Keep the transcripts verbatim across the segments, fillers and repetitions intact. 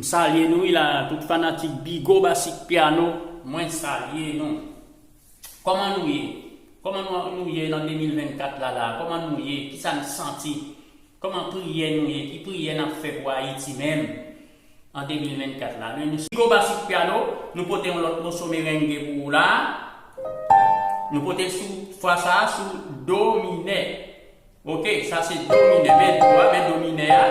Salye nou wi la, tout fanatik Bigo Basic Piano, mwen salye nou. Kòman nou ye? Kòman nou, nou ye nan de mil vennkat la la? Kòman nou ye? Kisa n santi? Kòman priyè nou ye? Ki priyè n ap fè pou Ayiti menm an de mil vennkat la? Nou, nou, Bigo Basic Piano, nou pote yon lòt moso merenge pou ou la. Nou pote l sou, fwa sa a, sou do minè. Ok, sa se do minè. Men do a, men do minè a.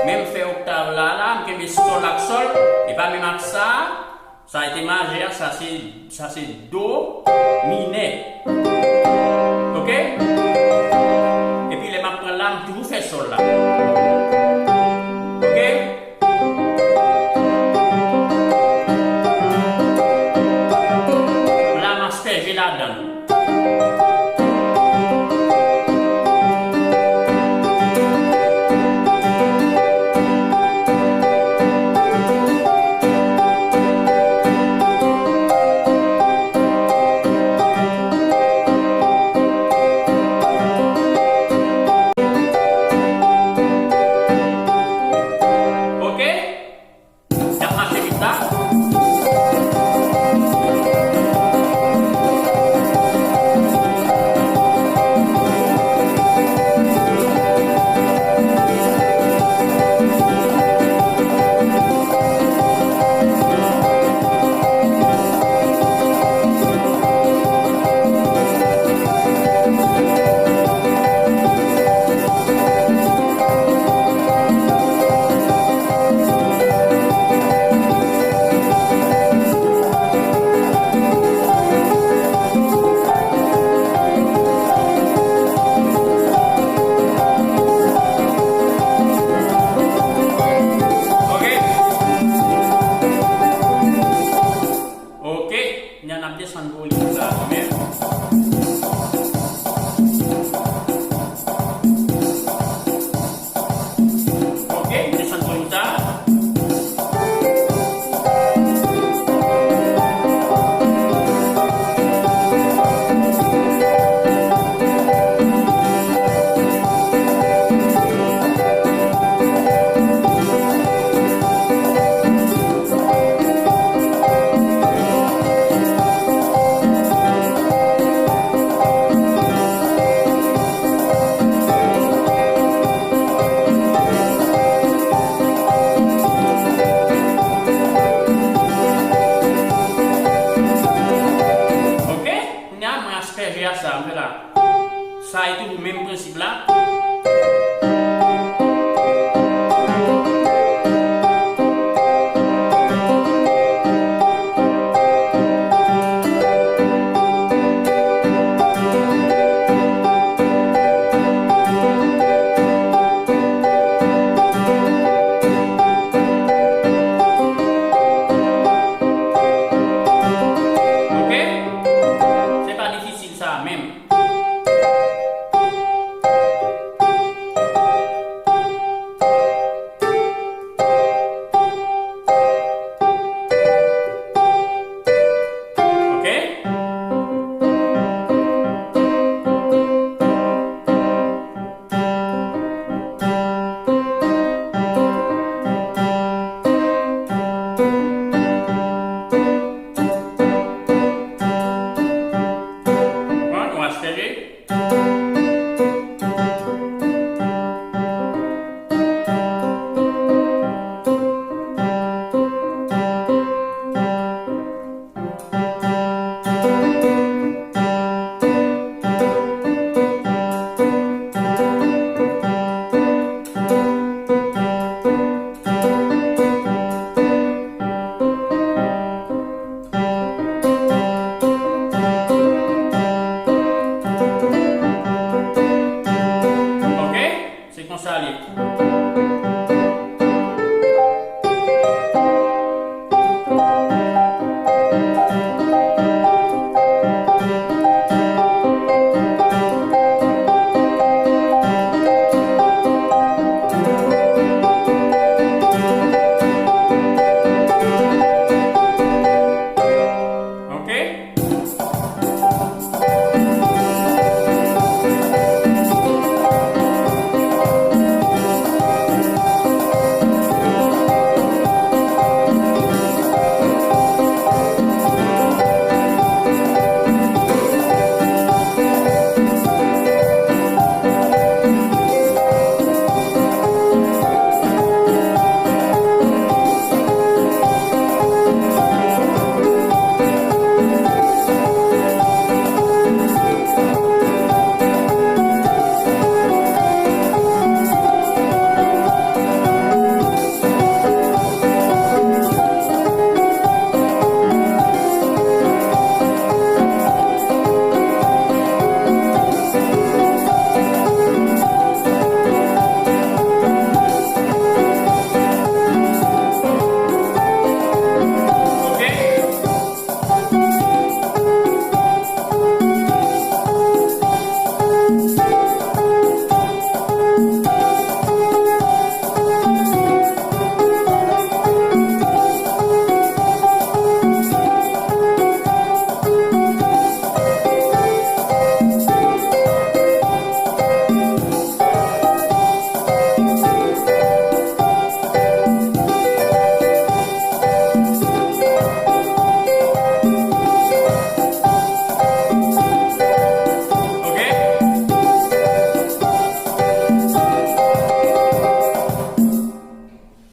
Men m fè oktav la, la, m kenbe sòl ak sòl. E pa menm ak sa a. Sa a te majè a, sa se, sa se do minè. Ok? Epi lè m ap pran la, m toujou fè sòl la. Ok? La m aspèje ladan l. Ok? N ap mache vit la. Ok. Ok, n ap desann volim sa kanmenm. Ok, desann volim sa. Ok, kounye a mwen aspèje a sa, m fè la. Sa e toujou menm prensip la. Ok? Se pa difisil sa menm. Ok? Bon, nou aspèje.